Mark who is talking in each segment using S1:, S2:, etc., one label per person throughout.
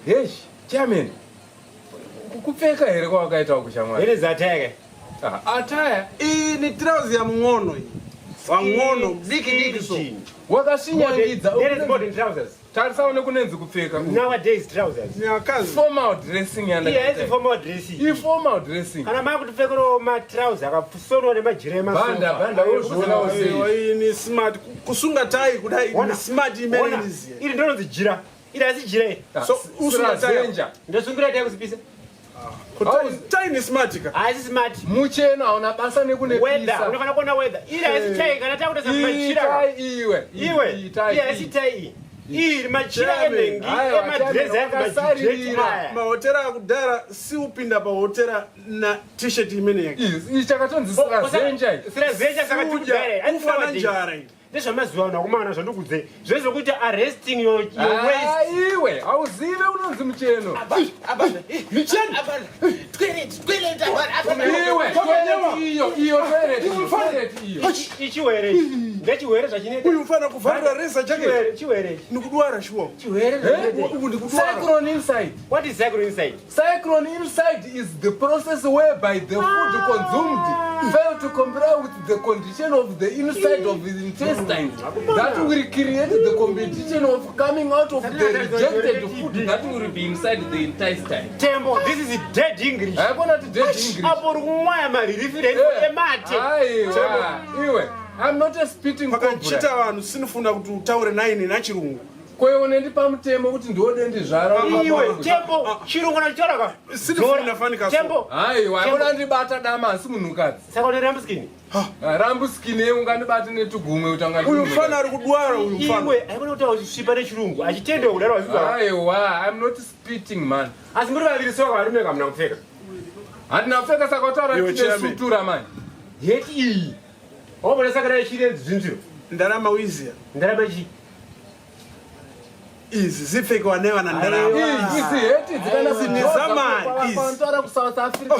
S1: Hesh, chairman. Kupfeka here kwawakaita uku shamwari?
S2: Here zataya.
S1: Ah, ataya.
S3: Iyi ni trouser ya mung'ono iyi. Wang'ono, diki diki so.
S1: Wakasvinyangidza.
S2: There is modern trousers.
S1: Tarisa une kunenzi kupfeka.
S2: Nowadays trousers.
S3: Nyakazi.
S1: Formal dressing yana.
S2: Yeah, it's formal dressing.
S1: I formal dressing.
S2: Kana makutipfekerawo ma trouser akasonwa nemajira emasofa.
S1: Banda banda wozviona
S3: usei. Iyi ni smart kusunga tai kudai ni smart imene iniziya.
S2: Iri ndononzi jira. Iri asi jira iri.
S1: Ah,
S3: So usunga tai.
S2: Ndosungira tai kusipisa.
S3: Tai ni smart ka.
S2: Haisi smart.
S1: Mucheno hauna basa nekune
S2: Weather, unofanira kuona weather. Iri haisi tai kana takutosa majira.
S1: Tai iwe.
S2: Iwe. Iri haisi tai iyi. Iri majira emengi emadress
S1: akasarira.
S3: Mahotera akudhara si upinda pahotera na t-shirt imene yake.
S1: Ichi chakatonzi sirazenja.
S2: Sirazenja saka tikudhara.
S3: Ufana njara iyi.
S2: Ndezvamazuva ano akomana zvandikudze zvezvekuti arresting your, your
S1: ah,
S2: waist.
S1: Iwe hauzive unonzi mucheno.
S3: Micheno.
S1: Iwe toilet iyo iyo toilet iyo toilet iyo.
S2: Ichiwere ichi. Ndechiwere zvachinoita.
S3: Uyu mfana kuvharira reza chake.
S2: Chiwere ichi.
S3: Nikudwara shuwa.
S2: Chiwere zvachinoita.
S3: Uku ndikudwara.
S1: Cyclone inside.
S2: What is cyclone inside?
S1: Cyclone inside is the process whereby the food consumed fail to comply with the condition of the inside of the intestines that will create the competition of coming out of the rejected food that will be inside the intestine.
S2: Tembo, this is dead English.
S1: Haikona kuti dead English.
S2: Apo uri kumwaya maririfire
S1: Eh,
S2: emate.
S1: Aiwa, iwe. I'm not a spitting cobra.
S3: Pakachita vanhu sinofunda kuti utaure naini nachirungu.
S1: Kwewe unendipa mutemo kuti ndiwode ndizvara.
S2: Iwe Tembo, chirungu nachitora ka.
S3: Sinofunda fanika so.
S2: Tembo.
S1: Aiwa, haikona ndibata dama asi munhukadzi.
S2: Saka une rambu skin?
S1: Ah, rambu skin ye ungandibate netugumwe kuti anga
S3: Uyu mfana ari kudwara uyu mfana.
S2: Iwe, haikona kuti uchisvipa nechirungu. Achitendewa kudaro wazviziva.
S1: Aiwa, I'm not spitting man.
S2: Asi muri vaviri soka varume kamuna kupfeka.
S1: Handina kupfeka saka utaura
S3: Iwe
S1: tine
S3: chairman.
S1: sutura manje.
S2: Heti iyi. Wabona saka dai chiri zvinzviro.
S3: Ndarama uiziya.
S2: Ndarama chi.
S3: Izi zipfekwa nevana ndarama.
S1: Izi heti dzikana
S3: Izi nezamani, izi.
S1: Vanotaura kuSouth Africa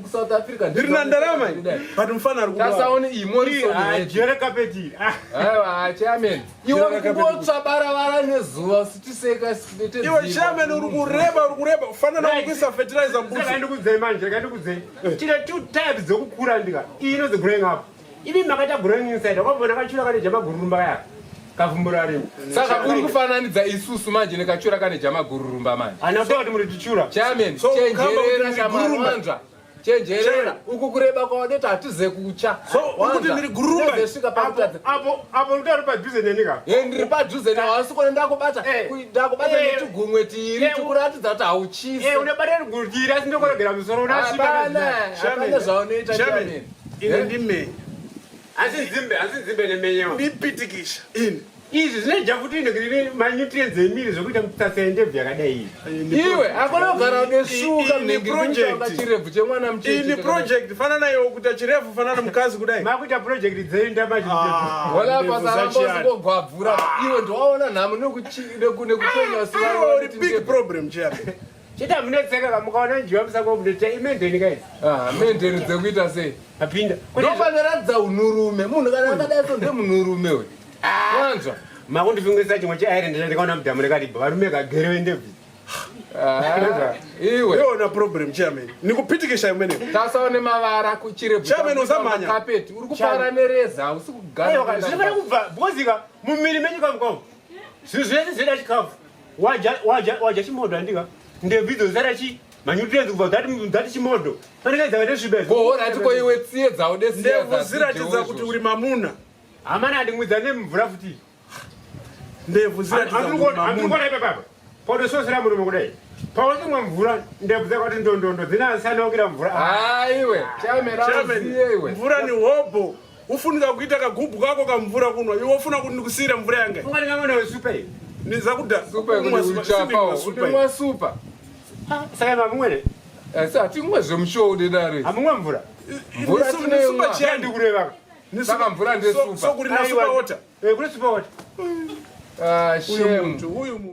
S1: kuSouth Africa.
S3: Ndiri na ndarama iyi. But mfana ari kudwara.
S1: Tasaone iyi Morrison heti.
S2: Jere kapeti.
S1: Aiwa, chairman. Iwe kungotsva baravara nezuva usitiseka
S3: Iwe chairman uri kureba uri kureba fanana
S2: Right.
S3: kuisa fertilizer
S2: Saka
S3: mbuzi.
S2: ndikudzei manje, rega ndikudzei. Tine two types dzokukura ndika. Iyi inonzi growing up. Imi makaita growing inside. Wakambona kachura kane jamagururumba kaya. Kavumbura rimwe.
S1: Saka uri kufananidza isusu manje nekachura kane jamagururumba manje.
S2: Ana kutaura kuti muri tichura.
S1: Chairman,
S3: So, kamba kuti
S1: chenjerera
S3: ndiri gururumba.
S1: shamwanzva. Chenjerera uku kureba kwawadeta hatize kucha.
S3: So, ukuti ndiri gururumba?
S1: Ndezvesvika pakutadza.
S2: Apo apo uri padhuze neni ka.
S1: Eh, ndiri padhuze nawe asi kone ndakubata
S2: Eh.
S1: ndakubata
S2: Eh.
S1: netugumwe tiiri
S2: Eh,
S1: tikuratidza kuti hauchisi.
S2: Eh, unobata gurutiri asi ndokorogera musoro unasvipa.
S1: Hapana, hapana zvaunoita
S3: Chairman,
S1: chairman.
S3: ine
S1: Eh?
S3: ndimenya.
S2: Asi nzimbe, asi nzimbe nemenyewa.
S3: Ndipitikisha ini.
S2: Izvi zvinoita futi inogirire manutrients emiri zvokuita mitsatsa yendebvu yakadai iyi.
S1: Iwe hakuna kugara uneshuka
S3: Ini project.
S1: chirebvu chemwana mucheche.
S3: Ini project fanana iwe kuita chirefu fanana mukadzi kudai.
S2: Makuita project dzenyu ndamachi.
S3: Ah,
S1: Wala
S3: ndebvu
S1: pasaramba
S3: dzachiyani.
S1: usingogwabvura. Iwe ndowaona nhamo nekukwenya
S3: Iwe uri big problem chairman.
S2: Chita munetseka ka mukaona njiwa musango munoita imendeni kai.
S1: Ah, mendeni dzekuita sei?
S2: Apinda.
S1: Ndopanoratidza unhurume. Munhu kana akadai so ndemunhurume uyu. Wanzwa?
S2: Makundifungisa chimwe che iron ndikaona mudhamu rekariba varume kagere vendebvu.
S1: Ah, Iwe.
S3: Iwe una problem chairman. Nikupitikisha imene.
S1: Tasaone mavara kuchirebvu.
S3: Chairman, usamhanya.
S1: Carpet. Uri kupara nereza hausi kugara.
S2: Aiwa zvinofanira kubva because ka mumiri menyu kamukamu. Zvinhu zvese zvinoda chikafu. Waja waja waja chimodo andika. Ndebvu idzo dzara chi manutrients kubva that that chimodo. Panenge dzakaita sviba.
S1: Bohora tiko iwe tsiye dzaude siya
S3: Ndebvu ziratidza kuti uri mamuna.
S2: Hamana andimwidza nemvura futi.
S3: Ndebvu ziratidza kuti uri mamuna.
S2: Andikuona ipapa. Podososera murume kudai. Pawasimwa mvura ndebvu dzakati ndondondo dzinasanokira mvura.
S1: Aiwe, chairman
S3: Chairman,
S1: auziye iwe.
S3: mvura ni hobho. Ufunika kuita kagubhu kako kamvura kunwa. Iwe ufuna kuti ndikusiyire mvura yanga.
S2: Ungati ngamwana wesupa iyi.
S3: Nizakuda.
S1: Supa
S3: kumwa
S1: yekuti
S3: supa,
S1: uchapa.
S3: sindimwa supa iyi.
S1: Utimwa supa.
S2: Saka mamumwene
S1: Asi hatimwe zvemushow dedare.
S2: hamumwe mvura.
S1: Mvura
S3: Ni
S1: tinoimwa.
S3: supa chiyani.
S2: Ndikureva.
S3: Ni
S1: Saka
S3: supa-
S1: mvura ndesupa.
S3: So kuri na supa water.
S2: Eh, kune supa water.
S1: Ah,
S3: Uyu
S1: shame.
S3: muntu, uyu muntu.